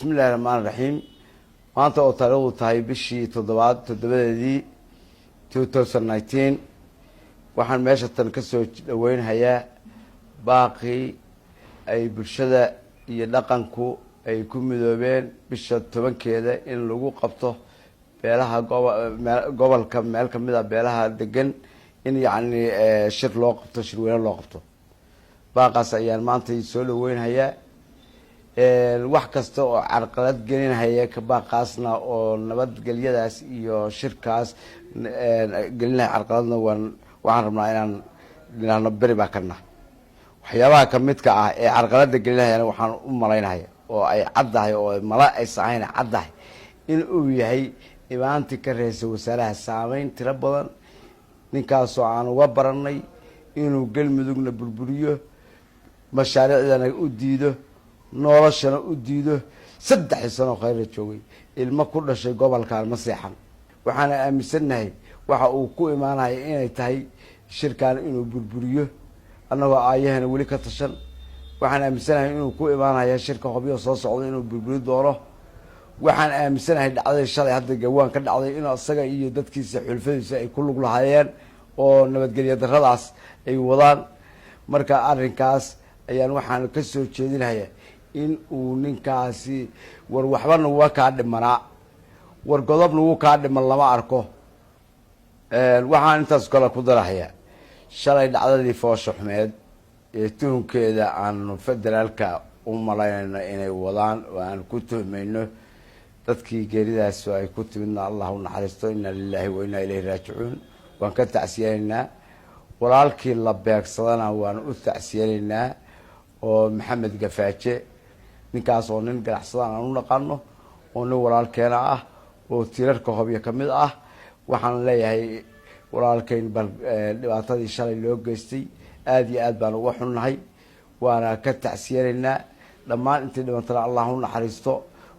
Bismillahi raxmaan raxiim. Maanta oo taariikhdu tahay bishii toddobaad 7-deedii 2019, waxaan meesha tan ka soo dhaweynhayaa baaqii ay bulshada iyo dhaqanku ay ku midoobeen bisha 10-keeda in lagu qabto beelaha gobolka meel kamid a beelaha degan, in yacni shir loo qabto, shirweyne loo qabto. Baaqaas ayaan maanta soo dhaweynhayaa. Wax kasta oo carqalad gelinhaya baaqaasna oo nabadgelyadaas iyo shirkaas gelinhaya carqaladna, waan waxaan rabnaa inaan dhinaano beri baa kana. Waxyaabaha kamidka ah ee carqalada gelinhayana waxaan u malaynahaya oo ay caddahay oo mala aysan ahayn caddahay in uu yahay imaantii ka reysay wasaaraha saameyn tiro badan, ninkaasoo aan uga baranay inuu Galmudugna burburiyo, mashaariicdana u diido, noloshana u diido. 3dii sano Khayra joogay, ilmo ku dhashay gobolkan ma seexan. Waxaana aaminsannahay waxa uu ku imaanaya inay tahay shirkan inuu burburiyo, annagoo aayahana weli ka tashan. Waxaan aaminsanahay inuu ku imaanaya shirka Hobyo soo socdo inuu burburi doono. Waxaan aaminsanahay dhacday shalay hadda Gawaan ka dhacday inuu isaga iyo dadkiisa xulfadiisa ay ku lug lahaayeen oo nabadgelyo daradaas ay wadaan. Marka arrinkaas ayaan waxaan ka soo jeedinaya in uu ninkaasi war waxba naguga kaa dhimanaa, war godob nagu kaa dhiman lama arko. Waxaan intaas kale ku darahayaa shalay dhacdadii foosha xumeed ee tuhunkeeda aanu federaalka u malaynayno inay wadaan oo aan ku tuhmayno dadkii geeridaas ay ku timidna, Allah u naxariisto, inna lilahi wa inna ilayhi raajicuun. Waan ka tacsiyanaynaa. Walaalkii la beegsadana waan u tacsiyanaynaa, oo Maxamed Gafaaje, ninkaas oo nin ganacsadaan aan u naqaano oo nin walaalkeena ah oo tiirarka Hobyo kamid ah. Waxaan leeyahay walaalkeyn, bal dhibaatadii shalay loo geystay aada iyo aad baan uga xunnahay, waana ka tacsiyanaynaa. Dhammaan intii dhimantana Allah u naxariisto.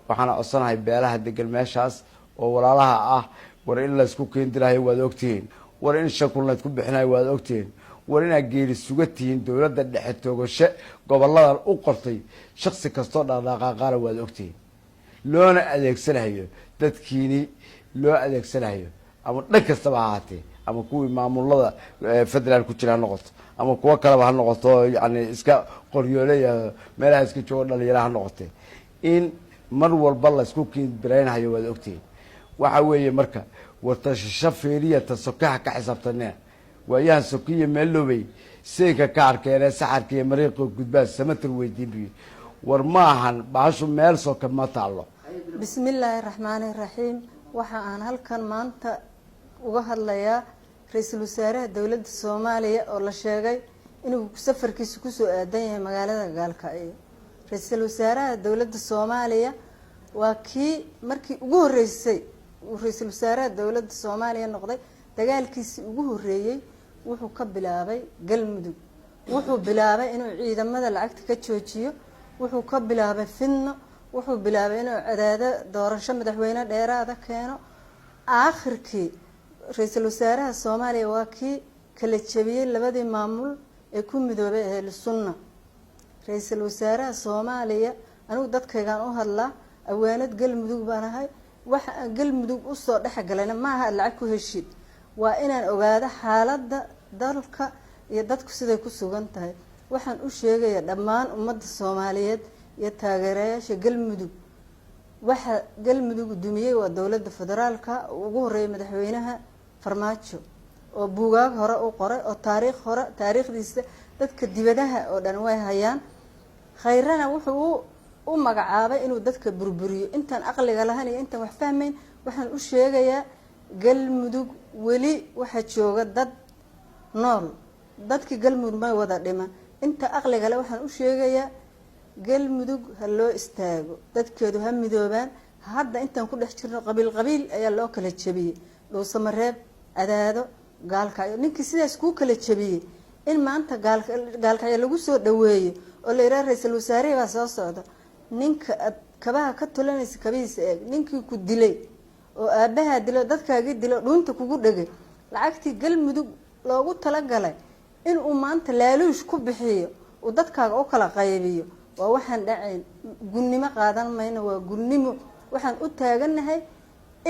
Waxaana codsanahay beelaha degan meeshaas oo walaalaha ah, war in laysku keendirahayo waad ogtihiin, war in 5,000 laysku bixinayo waad ogtihiin, war inaad geeri suga tihiin, dowladda dhexe toogasho goboladan u qortay shaksi kastoo dhaqdhaqaaqaana waad ogtihiin, loona adeegsanahayo dadkiini loo adeegsanahayo, ama dhan kastaba ha ahaatee, ama kuwii maamulada federaal ku jira ha noqoto, ama kuwo kaleba ha noqoto, yani iska qoryooleya meelaha iska joogo dhalinyara ha noqotee, in mar walba laysku kiinbiraynhayo waad ogtihiin. Waxa weeye marka wartashisho fiiriya, ta sokaha ka xisaabtanina. Waayahan sokiya meeloobay seenka ka arkeene saxarka iyo mariiqa gudbaa samatar weydiin buyi. War maahan baashu meel soka ma taalo. Bismillaahi raxmaani raxiim. Waxa aan halkan maanta uga hadlayaa ra-iisul wasaaraha dowladda Soomaaliya oo la sheegay inuu safarkiisa kusoo aadan yahay magaalada Gaalkacyo. Ra-iisul wasaaraha dowladda Soomaaliya waa kii markii ugu horreysay uu ra-iisul wasaaraha dowladda Soomaaliya noqday, dagaalkiisii ugu horreeyey wuxuu ka bilaabay Galmudug. Wuxuu bilaabay inuu ciidamada lacagta ka joojiyo, wuxuu ka bilaabay fidno, wuxuu bilaabay inuu Cadaado doorasho madaxweyne dheeraada keeno. Aakhirkii ra-iisul wasaaraha Soomaaliya waa kii kala jebiyey labadii maamul ee ku midoobay Ahlu Sunna. Ra-iisul wasaaraha Soomaaliya, anigu dadkaygaan u hadlaa, awaanad Galmudug baan ahay. Waxa aan Galmudug usoo dhexgalayna maaha aad lacag ku heshid, waa inaan ogaado xaaladda dalka iyo dadku siday ku sugan tahay. Waxaan u sheegayaa dhammaan ummadda Soomaaliyeed iyo taageerayaasha Galmudug, waxa Galmudug dumiyey waa dowladda federaalka, ugu horreeyay madaxweynaha Farmaajo, oo buugaag hore u qoray oo taariikh hore taariikhdiisa dadka dibadaha oo dhan way hayaan. Khayrana wuxuu u magacaabay inuu dadka burburiyo. Intaan aqliga lahayn iyo intaan wax fahmayn waxaan u sheegayaa, Galmudug weli waxaa jooga dad nool, dadkii Galmudug may wada dhiman. Inta aqliga le waxaan u sheegayaa, Galmudug ha loo istaago, dadkeedu ha midoobaan. Hadda intaan ku dhex jirno qabiil qabiil ayaa loo kala jebiyey, Dhuusamareeb, Cadaado, Gaalkacyo. Ninkii sidaas kuu kala jebiyey in maanta Gaalkacyo lagu soo dhaweeyo oo la yidhaha ra-iisul wasaarihii baa soo socda, ninka aad kabaha ka tulanaysa kabihiisa eeg. Ninkii ku dilay oo aabahaa dilo, dadkaagii dilo, dhuunta kugu dhegay, lacagtii Galmudug loogu talagalay inuu maanta laaluush ku bixiyo, uu dadkaaga u kala qaybiyo. Waa waxaan dhacayn. Gunnimo qaadan mayno, waa gunnimo. Waxaan u taagannahay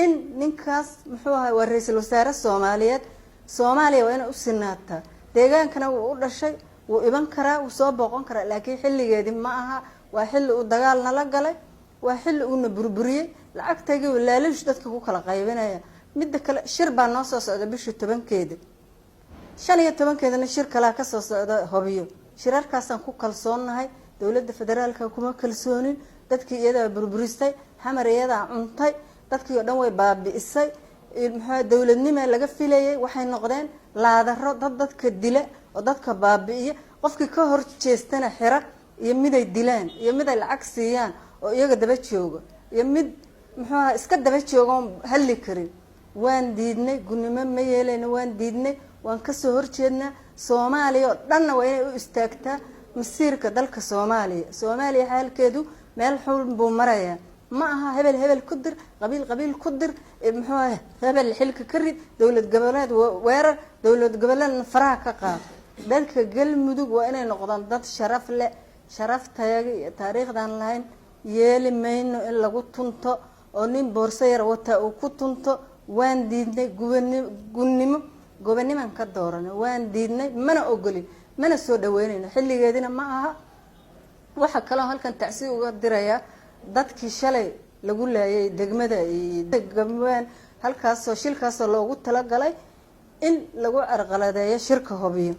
in ninkaas, muxuu ahay, waa ra-iisul wasaare Soomaaliyeed. Soomaaliya waa inay u sinaataa. Deegaankana wuu u dhashay, wuu iban karaa, wuu soo booqon karaa, laakiin xilligeedii ma aha. Waa xilli uu dagaal nala galay, waa xilli uuna burburiyey, lacagtagii laalish dadka ku kala qaybinaya. Midda kale, shir baa noo soo socda bishii 10-keeda, 15-keedana shir kalaa kasoo socda Hobiyo. Shirarkaasaan ku kalsoonnahay. Dowladda federaalka kuma kalsoonin. Dadkii iyadaa burburistay, Xamar iyadaa cuntay, dadkii oo dhan way baabi'isay. Muxuu dowladnima laga filayay? Waxay noqdeen laadaro, dad dadka dila oo dadka baabi'iya, qofkii ka hor jeestana xira, iyo miday dilaan, iyo miday lacag siiyaan oo iyaga daba jooga, iyo mid, muxuu aha, iska daba jooga oon hadli karin. Waan diidnay, gunnimo ma yeelayno. Waan diidnay, waan kasoo horjeednaa. Soomaaliya oo dhanna waa inay u istaagtaa masiirka dalka Soomaaliya. Soomaaliya xaalkeedu meel xun buu marayaa. Ma aha hebel hebel ku dir, qabiil qabiil ku dir, muxuu aha, hebel xilka ka rid, dowlad goboleed weerar, dowlad goboleedna faraha ka qaad. Dadka Galmudug waa inay noqdaan dad sharaf leh. Sharaftayaga iyo taariikhdan lahayn yeeli mayno in lagu tunto oo nin boorso yar wataa uu ku tunto. Waan diidnay. Gubani gunnimo gobanimaan ka doorana. Waan diidnay, mana ogolin, mana soo dhaweynayno. Xilligeedina ma aha. Waxaa kaloo halkan tacsi uga dirayaa dadkii shalay lagu laayay degmada Gabaan, halkaasoo shilkaasoo loogu talagalay in lagu carqaladeeyo shirka Hobiyo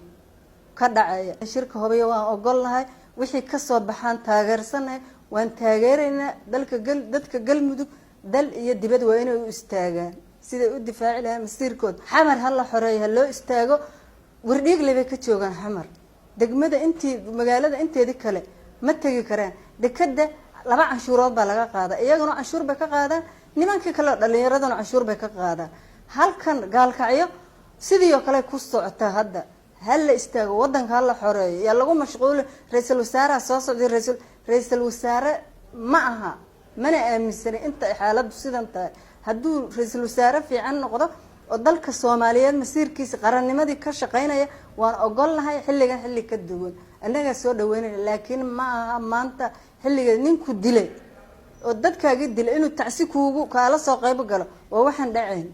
ka dhacaya. Shirka Hobiyo waan ogolnahay, wixii kasoo baxaan taageersanahay, waan taageeraynaa. Dalka dadka Galmudug dal iyo dibad waa inay u istaagaan siday u difaaci lahaan masiirkooda. Xamar ha la xoreeyo, ha loo istaago. Wardhiigle bay ka joogaan Xamar, degmada intii, magaalada inteedii kale ma tegi karaan. Dekada laba canshuurood baa laga qaada, iyaguna canshuur bay ka qaadaan, nimankii kale dhalinyaraduna canshuur bay ka qaadaan. Halkan Gaalkacyo sidii oo kale ku socotaa. Hadda ha la istaago, wadanka ha la xoreeyo. Yaa lagu mashquuli ra-iisul wasaaraha soo socday? Ra-iisul wasaare ma aha, mana aaminsana inta ay xaaladdu sidan tahay. Hadduu ra-iisul wasaare fiican noqdo oo dalka Soomaaliyeed masiirkiisa qarannimadii ka shaqeynaya, waan ogolnahay. Xilligan xilli ka duwan annagaa soo dhaweynayna, laakiin ma aha maanta xilligeed. Ninku dilay oo dadkaagi dilay inuu tacsi kuugu kaala soo qayb galo waa waxaan dhacayn.